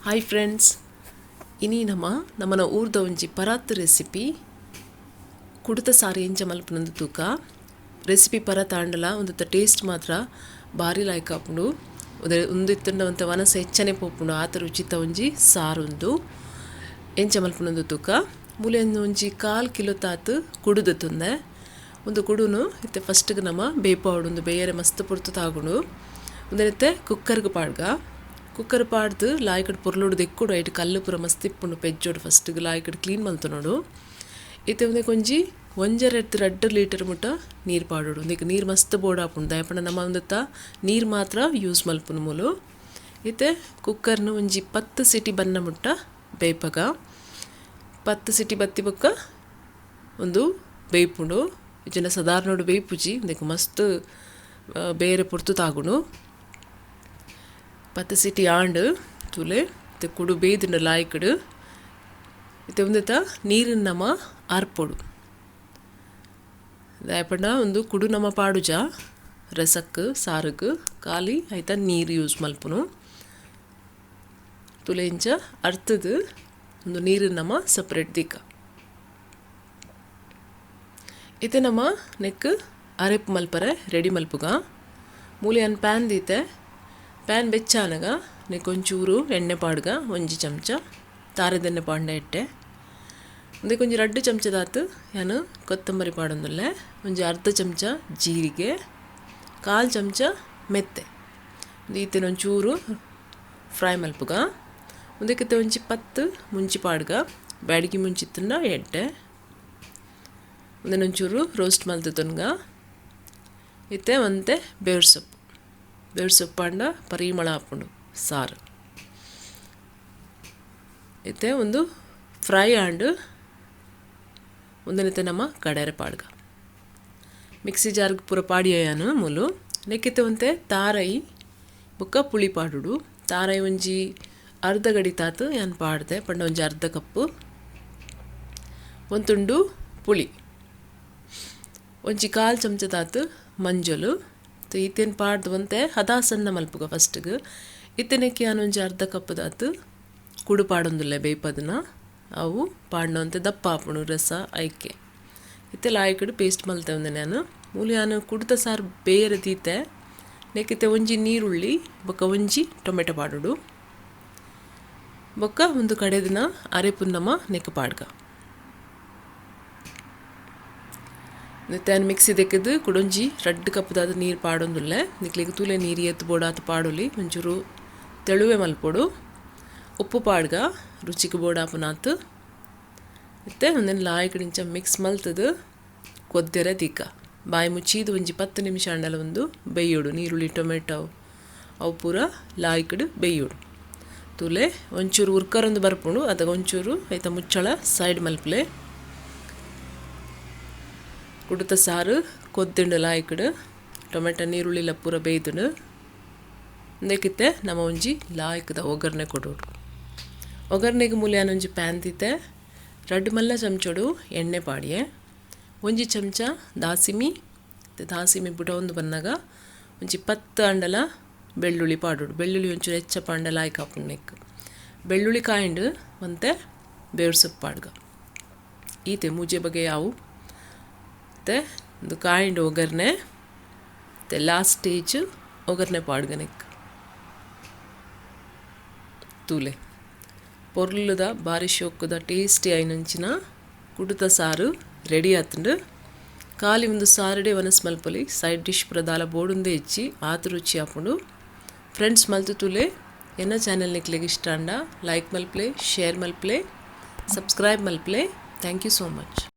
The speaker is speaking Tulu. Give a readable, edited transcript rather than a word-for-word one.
ಹಾಯ್ ಫ್ರೆಂಡ್ಸ್, ಇನಿ ನಮ ನಮನ ಊರ್ದ ಒಂಜಿ ಪರಾತ್ ರೆಸಿಪಿ ಕುಡುತ ಸಾರು ಎಂಚ ಮಲ್ಪುನಂದು ತೂಕ. ರೆಸಿಪಿ ಪರತ್ ಆಂಡಲ ಉಂದುತ ಟೇಸ್ಟ್ ಮಾತ್ರ ಬಾರಿ ಲಾಯ್ಕ್ ಆಪುಂಡು. ಉಂದು ಇತ್ತುಂಡ ಒಂತೆ ವನಸ ಹೆಚ್ಚನೆ ಪೋಪುಂಡು, ಆತ ರುಚಿತ ಒಂಜಿ ಸಾರು ಉಂದು. ಎಂಚ ಮಲ್ಪುನಂದು ತೂಕ. ಮೂಲೆ ಒಂಜಿ 1/4 ಕಿಲೋ ತಾತ್ ಕುಡುದು ತುಂದೆ. ಉಂದು ಕುಡುನು ಇತ್ತೆ ಫಸ್ಟ್ಗೆ ನಮ ಬೇಪಾವಡು. ಉಂದು ಬೇಯರೆ ಮಸ್ತ್ ಪೊರ್ತು ತಾಗುಂಡು. ಉಂದೆನಿತ್ತೆ ಕುಕ್ಕರ್ಗೆ ಪಾಡ್ಗ. ಕುಕ್ಕರ್ ಪಾಡ್ದು ಲಾಯ್ಕಡ್ ಪೊರ್ಲುಡು ದೆಕ್ಕುಡು. ಐಟ್ ಕಲ್ಲು ಪೂರ ಮಸ್ತ್ ಇಪ್ಪುಂಡು, ಪೆಜ್ಜೋಡು. ಫಸ್ಟ್ಗೆ ಲಾಯ್ಕಡ್ ಕ್ಲೀನ್ ಮಲ್ತೊನೊಡು. ಇತ್ತೆ ಉಂದೆಕ್ ಒಂಜಿ 1.5 2 ಲೀಟರ್ ಮುಟ್ಟ ನೀರು ಪಾಡೋಡು. ಉಂದೆಕ್ ನೀರು ಮಸ್ತ್ ಬೋಡಾಪುಂಡು, ದಾಯೆ ನಮ್ಮ ಉಂದೆತ್ತ ನೀರು ಮಾತ್ರ ಯೂಸ್ ಮಲ್ಪುನು ಮೂಲು. ಇತ್ತೆ ಕುಕ್ಕರ್ನು ಒಂಜಿ 10 ಸಿಟಿ ಬನ್ನ ಮುಟ್ಟ ಬೇಯ್ಪಗ. 10 ಸಿಟಿ ಬತ್ತಿ ಬೊಕ್ಕ ಉಂದು ಬೇಯ್ಪುಂಡು. ಇಜ್ಜಿಂಡ ಸಾಧಾರಣೋಡು ಬೇಯ್ಪುಜಿ. ಉಂದೆಕ್ ಮಸ್ತ್ ಬೇರೆ ಪೊರ್ತು ತಾಗುಂಡು. 10 ಸಿಟಿ ಆಂಡ್ ತೂಲೆ, ಇತ್ತೆ ಕುಡು ಬೇಯ್ದುಂಡು ಲಾಯ್ಕಡ್. ಇತ್ತೆ ಉಂದೆತ ನೀರಿನ ನಮ ಅರ್ಪೊಡು. ದಾಯೆ ಪಂಡ ಉಂದು ಕುಡು ನಮ ಪಾಡುಜ ರಸಕ್, ಸಾರುಗ್ ಖಾಲಿ ಐತ ನೀರು ಯೂಸ್ ಮಲ್ಪುನು. ತೂಲೆ, ಇಂಚ ಅರ್ತದು ಉಂದು ನೀರಿನ ನಮ ಸಪ್ರೇಟ್ ದೀಕ. ಇತ್ತೆ ನಮ ನೆಕ್ ಅರೆಪು ಮಲ್ಪರೆ ರೆಡಿ ಮಲ್ಪುಗ. ಮೂಲೆ ಅನ್ ಪ್ಯಾನ್ ದೀತೆ. ಪ್ಯಾನ್ ಬೆಚ್ಚಾನಗ ನೆಕ್ ಒಂಚೂರು ಎಣ್ಣೆ ಪಾಡ್ಗ. ಒಂಜಿ ಚಮಚ ತಾರೆದೆಣ್ಣೆ ಪಾಂಡೆ ಇಟ್ಟೆ. ಉಂದೆಕ್ ಒಂಜಿ 2 ಚಮಚದಾತ್ ಯಾನ್ ಕೊತ್ತಂಬರಿ ಪಾಡೊಂದುಲ್ಲೆ. ಒಂಜಿ ಅರ್ಧ ಚಮಚ ಜೀರಿಗೆ, 1/4 ಚಮಚ ಮೆತ್ತೆ. ಈತೆನ ಒಂಚೂರು ಫ್ರೈ ಮಲ್ಪುಗ. ಉಂದೆಕಿತ್ತೆ ಒಂಜಿ 10 ಮುಂಚಿ ಪಾಡ್ಗ. ಬ್ಯಾಡಗಿ ಮುಂಚಿ ಇತ್ತುಂಡ ಎಡ್ಡೆ. ಉಂದೆನ್ ಒಂಚೂರು ರೋಸ್ಟ್ ಮಲ್ತುತೊನ್ಗ. ಇತ್ತೆ ಒಂತೆ ಬೇರು ಸೊಪ್ಪು. ಬೇರು ಸೊಪ್ಪು ಪಾಂಡ ಪರಿಮಳ ಆಪುಂಡು ಸಾರು. ಇತ್ತೆ ಒಂದು ಫ್ರೈ ಆಂಡ್. ಉಂದೆನಿತ್ತೆ ನಮ್ಮ ಕಡೆರೆ ಪಾಡ್ಗ. ಮಿಕ್ಸಿ ಜಾರ್ಗ್ ಪೂರ ಪಾಡಿಯಾನು ಮೂಲು. ನೆಕ್ಕಿತ್ತೆ ಒಂತೆ ತಾರೈ ಬೊಕ್ಕ ಪುಳಿ ಪಾಡುಡು. ತಾರೈ ಒಂಜಿ ಅರ್ಧ ಗಡಿ ತಾತು ಯಾನ್ ಪಾಡ್ದೆ, ಪಂಡ ಒಂಜಿ ಅರ್ಧ ಕಪ್ಪು. ಒಂತುಂಡು ಪುಳಿ, ಒಂಜಿ 1/4 ಚಮಚ ತಾತು ಮಂಜೊಲು. ಈತೇನ್ ಪಾಡ್ದು ಒಂತೆ ಹದ ಸಣ್ಣ ಮಲ್ಪುಗ ಫಸ್ಟ್ಗೆ. ಇತ್ತೆನೆಕ್ಕೆ ಯಾನ್ ಒಂಜಿ ಅರ್ಧ ಕಪ್ ದಾತು ಕುಡು ಪಾಡೊಂದುಲ್ಲೆ ಬೇಯ್ಪದನ. ಅವು ಪಾಡ್ನ ದಪ್ಪ ಆಪುಂಡು ರಸ ಐಕೆ. ಇತ್ತೆ ಲಾಯ್ಕಡ್ ಪೇಸ್ಟ್ ಮಲ್ತೆ ಉಂದೆ ನಾನು. ಮೂಲು ಯಾನ್ ಕುಡುತ ಸಾರು ಬೇರೆ ದೀತೆ. ನೆಕ್ಕಿತ್ತೆ ಒಂಜಿ ನೀರುಳ್ಳಿ ಬೊಕ್ಕ ಒಂಜಿ ಟೊಮೆಟೊ ಪಾಡೋಡು. ಬೊಕ್ಕ ಒಂದು ಕಡೆದಿನ ಅರೆಪುನ್ನಮ ನೆಕ್ ಪಾಡ್ಗ. ನೆತ್ತೆ ಮಿಕ್ಸಿ ದೆಕ್ಕದು ಕುಡೊಂಜಿ 2 ಕಪ್ದಾದ ನೀರು ಪಾಡೊಂದುಲ್ಲೆ. ನಿಕ್ಲೆಗ್ ತೂಲೆ, ನೀರು ಏತ್ ಬೋಡಾತ್ ಪಾಡೊಲಿ. ಒಂಚೂರು ತೆಳುವೆ ಮಲ್ಪೊಡು. ಉಪ್ಪು ಪಾಡ್ಗ ರುಚಿಗೆ ಬೋಡಾಪುನಾತ್. ಇತ್ತೆ ಒಂದೆನ್ ಲಾಯ್ಕಡ್ ಇಂಚ ಮಿಕ್ಸ್ ಮಲ್ತದು ಕೊದ್ದೆರೆ ದೀಕ. ಬಾಯಿ ಮುಚ್ಚೀದು ಒಂಜಿ 10 ನಿಮಿಷ ಆಂಡಲ ಒಂದು ಬೇಯೋಡು. ನೀರುಳ್ಳಿ, ಟೊಮೆಟೊ ಅವು ಪೂರ ಲಾಯ್ಕಡ್ ಬೇಯೋಡು. ತೂಲೆ, ಒಂಚೂರು ಉರ್ಕರೊಂದು ಬರ್ಪುಂಡು. ಅದಗ ಒಂಚೂರು ಐತ ಮುಚ್ಚಳ ಸೈಡ್ ಮಲ್ಪಲೆ. ಕುಡುತ ಸಾರು ಕೊದ್ದಿಂಡು ಲಾಯ್ಕಡ್. ಟೊಮೆಟೊ, ನೀರುಳ್ಳಿಲ ಪೂರ ಬೇಯ್ದುಂಡು. ಉಂದೆಕಿತ್ತೆ ನಮ ಒಂಜಿ ಲಾಯ್ಕದ ಒಗ್ಗರಣೆ ಕೊಡೋಡು. ಒಗ್ಗರಣೆಗೆ ಮೂಲೆ ಒಂಜಿ ಪ್ಯಾನ್ ದೀತೆ. 2 ಮಲ್ಲ ಚಮಚೋಡು ಎಣ್ಣೆ ಪಾಡಿಯೆ. ಒಂಜಿ ಚಮಚ ದಾಸಿಮಿ. ದಾಸಿಮಿ ಬುಡ ಒಂದು ಬನ್ನಗ ಒಂಜಿ 10 ಅಂಡಲ ಬೆಳ್ಳುಳ್ಳಿ ಪಾಡೋಡು. ಬೆಳ್ಳುಳ್ಳಿ ಒಂಚೂರು ಹೆಚ್ಚ ಪಾಂಡ ಲಾಯ್ಕ್ ಆಪುಂಡು ನೆಕ್. ಬೆಳ್ಳುಳ್ಳಿ ಕಾಯಿಂಡು ಒಂತೆ ಬೇರು ಸೊಪ್ಪು ಪಾಡ್ಗ. ಈತೆ ಮೂಜೆ ಬಗೆ ಯಾವು. ಮತ್ತು ಒಂದು ಕಾಯಿಂಡು ಒಗ್ಗರಣೆ. ಮತ್ತು ಲಾಸ್ಟ್ ಸ್ಟೇಜ್ ಒಗ್ಗರಣೆ ಪಾಡ್ಗ ನೆಕ್. ತೂಲೆ, ಪೊರ್ಲುದ, ಬಾರಿ ಶೋಕುದ, ಟೇಸ್ಟಿ ಆಯಿನಂಚಿನ ಕುಡುತ ಸಾರು ರೆಡಿ ಆತುಂಡು. ಖಾಲಿ ಒಂದು ಸಾರುಡೆ ವನಸ್ ಮಲ್ಪೊಲಿ. ಸೈಡ್ ಡಿಶ್ ಪೂರ ದಾಲ ಬೋಡುಂದೇ ಇಜ್ಜಿ, ಆತ್ ರುಚಿ ಆಪುಂಡು. ಫ್ರೆಂಡ್ಸ್, ಮಲ್ತು ತೂಲೆ. ಎನ್ನ ಚಾನೆಲ್ ನಿಕ್ಲೆಗ್ ಇಷ್ಟ ಆಂಡ ಲೈಕ್ ಮಲ್ಪಲೆ, ಶೇರ್ ಮಲ್ಪಲೆ, ಸಬ್ಸ್ಕ್ರೈಬ್ ಮಲ್ಪಲೆ. Thank you so much.